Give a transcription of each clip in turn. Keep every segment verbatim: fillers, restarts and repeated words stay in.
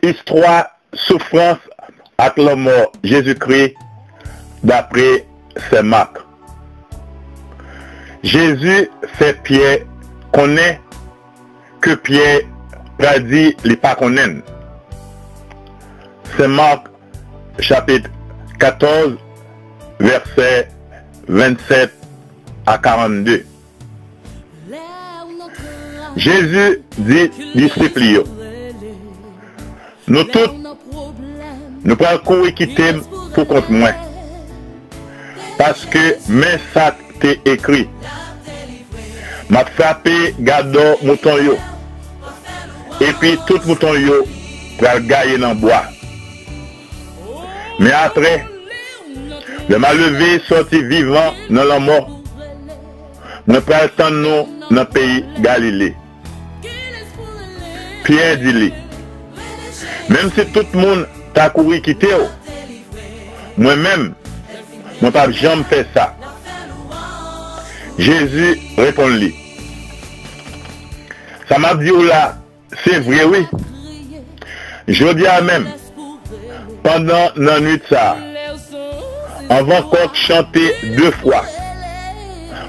Istwa soufrans ak lanmò Jezikri dapre Sen Mak. Jezi fè Pyè konnen ke Pyè pral di li pa konnen l. Sen Mak, chapit katòz, vèsè vennsèt a karannde. Jezi di disip li yo, "Nou tout, nou pral kouri kite m pou kont mwen, paske men sa k te ekri, 'M ap frape gadò mouton yo, epi tout mouton yo pral gaye nan bwa.' Men apre, lè m a leve sòti vivan nan lanmò, mwen pral tann nou nan peyi Galile." Pyè di li, "Menm si tout moun ta kouri kite w, mwen menm, mwen p ap janm fè sa." Jezi reponn li, "Sa m ap di w la, se vre wi. Jodi a menm, pandan nannwit sa a, anvan kòk chante de fwa,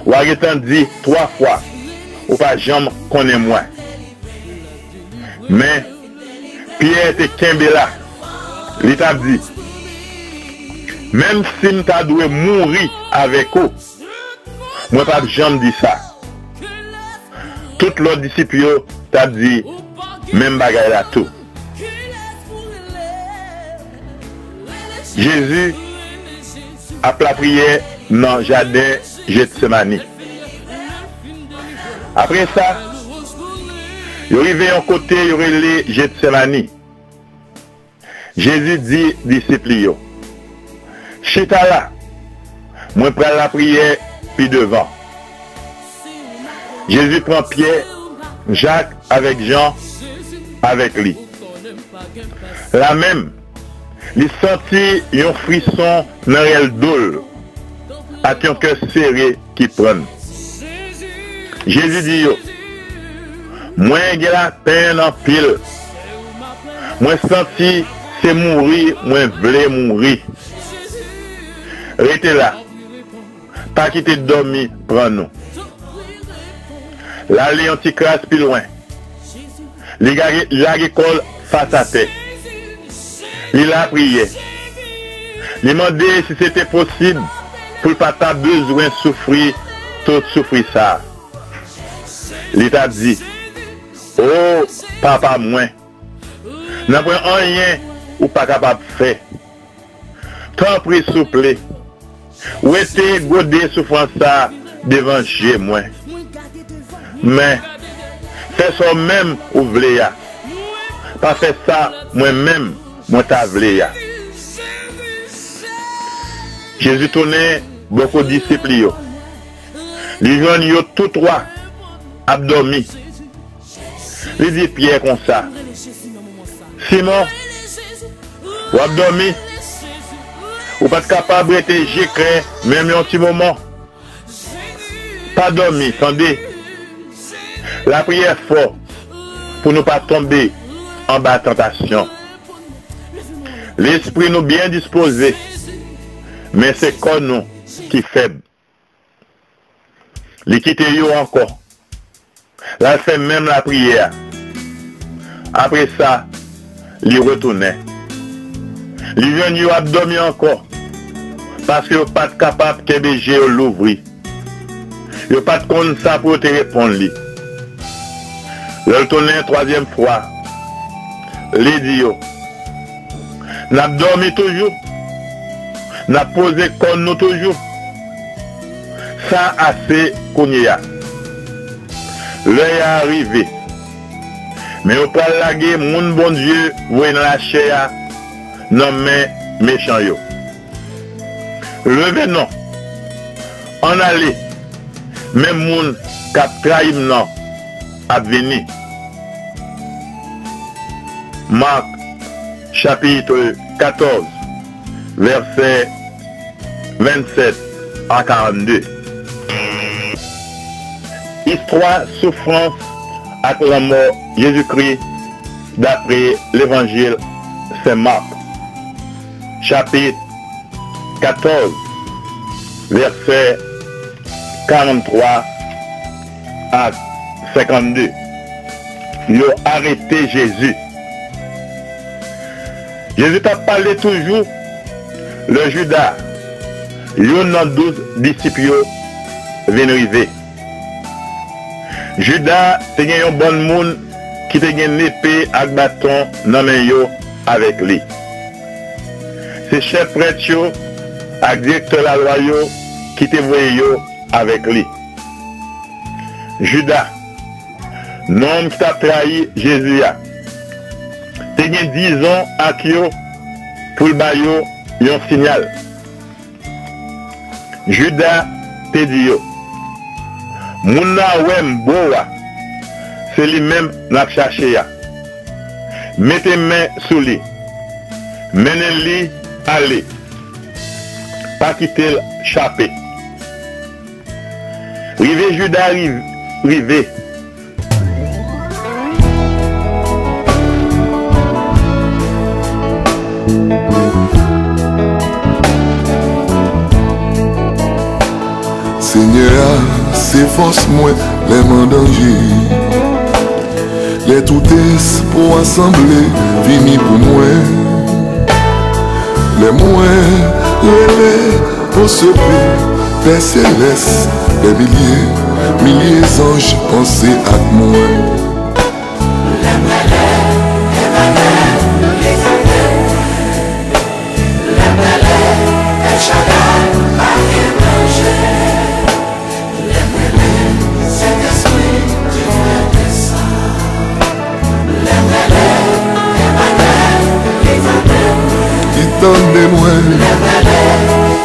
w a gentan di twa fwa, ou pa janm konnen mwen." Men, Pyè te kenbe la. Li t ap di, "Menm si m ta dwe mouri avèk ou, mwen p ap janm di sa." Tout lòt disip yo t ap di menm bagay la tou. Jezi ap lapriyè nan jaden Jetsemani. Apre sa, yo rive yon kote yo rele Jetsemani. Jezi di disip li yo, "Chita la, mwen pral lapriyè pi devan." Jezi pran Pyè, Jak avèk Jan avèk li. Lamenm, li santi yon frison nan rèl do l ak yon kè sere ki pran l. Jezi di yo, "Mwen gen lapenn anpil. Mwen santi se mouri mwen vle mouri. Rete la, pa kite dòmi pran nou." L ale yon ti kras pi lwen. Li lage, lage kò l fas atè. Li lapriyè. Li mande si se te posib pou l pa ta bezwen soufri tout soufri sa a. Li t ap di, "O Papa mwen, nanpwen anyen ou pa kapab fè. Tanpri, souple, wete gode soufrans sa a devan je mwen. Men, fè sa w menm ou vle a. Pa fè sa mwen menm mwen ta vle a." Jezi tounen bò kot disip li yo. Li jwenn yo toutwa ap dòmi. Li di Pyè konsa, "Simon, w ap dòmi? Ou pa t kapab rete je klè menm yon ti moman? Pa dòmi, tande! Lapriyè fò pou nou pa tonbe anba tantasyon. Lespri nou byen dispoze, men se kò nou ki fèb." Li kite yo ankò. L al fè menm lapriyè a. Apre sa, li retounen. Li jwenn yo ap dòmi ankò, paske yo pa t kapab kenbe je yo louvri. Yo pa t konn sa pou yo te reponn li. Lè l tounen twazyèm fwa, li di yo, "N ap dòmi toujou? N ap poze kòn nou toujou? Sa ase kounye a. Lè a rive. Men yo pral lage moun Bondye voye nan lachè a nan men mechan yo. Leve non, ann ale, men moun k ap trayi m nan ap vini." Mak, chapit katòz, vèsè vennsèt a karannde. Istwa soufrans ak lanmò Jezikri Dapre Levanjil Sen Mak, chapit katòz, vèsè karanntrwa ak senkannde, yo arete Jezi. Jezi t ap pale toujou lè Jida, youn nan douz disip yo, vin rive. Jida te gen yon bann moun ki te gen nepe ak baton nan men yo avèk li. Se chèf prèt yo ak direktè lalwa yo ki te voye yo avèk li. Jida, nonm ki t ap trayi Jezi a, te gen dizon ak yo pou l ba yo yon siyal. Jida te di yo, "Moun nan wè m bò a, se li menm n ap chache a. Mete men sou li, mennen li ale, pa kite l chape." Rive Jida ri-, rive. Senyè a se fòs mwen lè m an danje. Lè tout espwa sanble fini pou mwen. Lè mwen rele o sekou, Pè Selès, dè milye, milye zanj panse ak mwen. Lè m rele Emmanuel, li tande mwen. Lè m rele El Shaddai, pa gen danje. Lè m rele Sentespri, dife desann. Lè m rele Emmanuel, li tande mwen. Li tande mwen. Lè m rele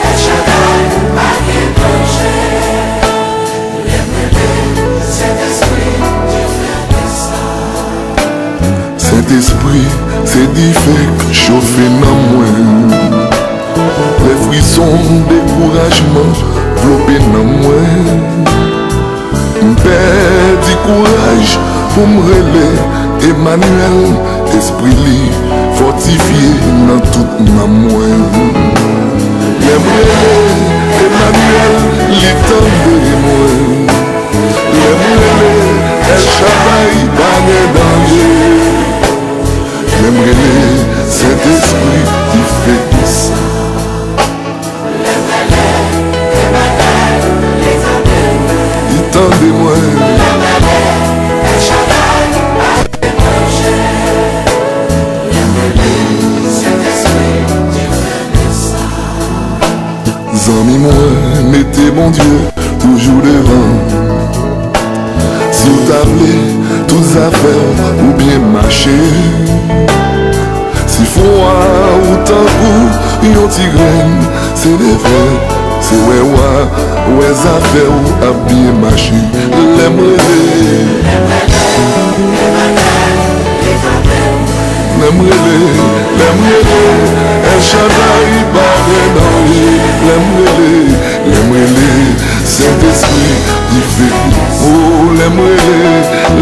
El Shaddai, pa gen danje. Lè m rele Sentespri, dife desann. Sentespri, se dife k chofe nanm mwen. Lè frison dekourajman vlope nanm mwen, m pèdi kouraj pou m rele Emmanuel, Espri li fòtifye nan tout nanm mwen. Lè m rele Emmanuel, li tande mwen. Lè m rele El Shaddai, pa gen danje. Lè m rele Sentespri, dife desann. Li tande mwen. Zanmi mwen, mete Bondye toujou devan. Si w ta vle tout zafè w byen mache, si fwa ou tankou yon ti grenn, se leve, se wè w a wè zafè w ap byen mache. Lè m rele, lè m rele, lè m rele, El Shaddai, pa gen danje. Lè m rele, lè m rele, Sentespri, dife. O, lè m rele,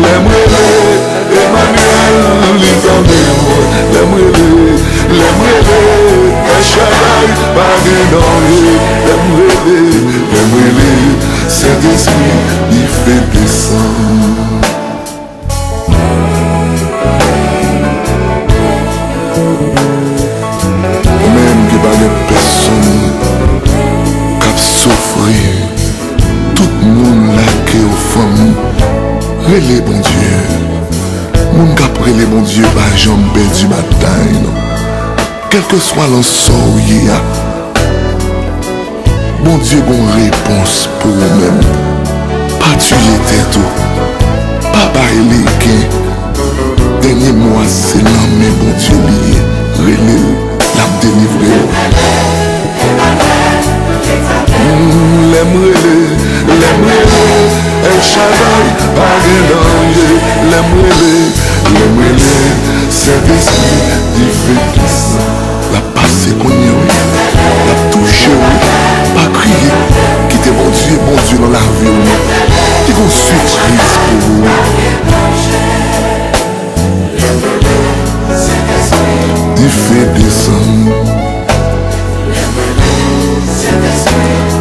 lè m rele, Emmanuel, li tande mwen. Lè m rele, lè m rele, El Shaddai, pa gen danje. Lè m rele, lè m rele, Sentespri, dife desann. Ou menm ki pa gen pèsonn k ap soufri, tout moun lage w fanmi, rele Bondye. Moun k ap rele Bondye pa janm pèdi batay, non. Kèlkeswa nan sa w ye a, Bondye gon repons pou ou menm. Pa tiye tèt ou. Pa bay legen. Dènye mo a se nan men Bondye li ye. Rele l, l ap delivre w. Mm, lè m rele, lè m rele, El Shaddai, pa gen danje. Lè m rele, lè m rele, Sentespri, dife desann. L ap pase kounye a, wi. L ap touche w, wi. Pa kriye. Kite Bondye, Bondye nan lavi w, wi. Li gon sipriz pou ou. Desann.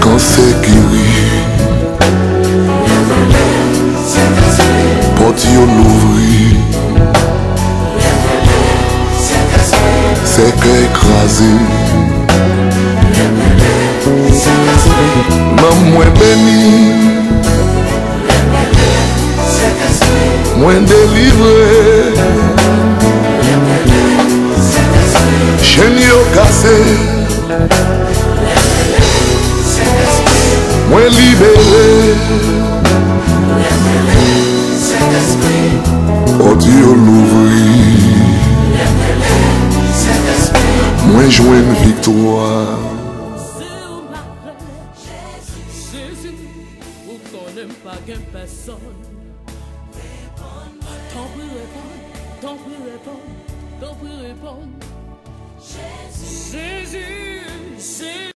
Kansè geri. Pòt yo louvri. Sèkèy kraze. Nanm mwen beni. Mwen delivre. Chenn yo kase. Mwen libere. Pòt yo louvri. Mwen jwenn viktwa. Jezi, ou konnen m pa gen pèsonn. Tanpri reponn, tanpri reponn, tanpri reponn. Jezi,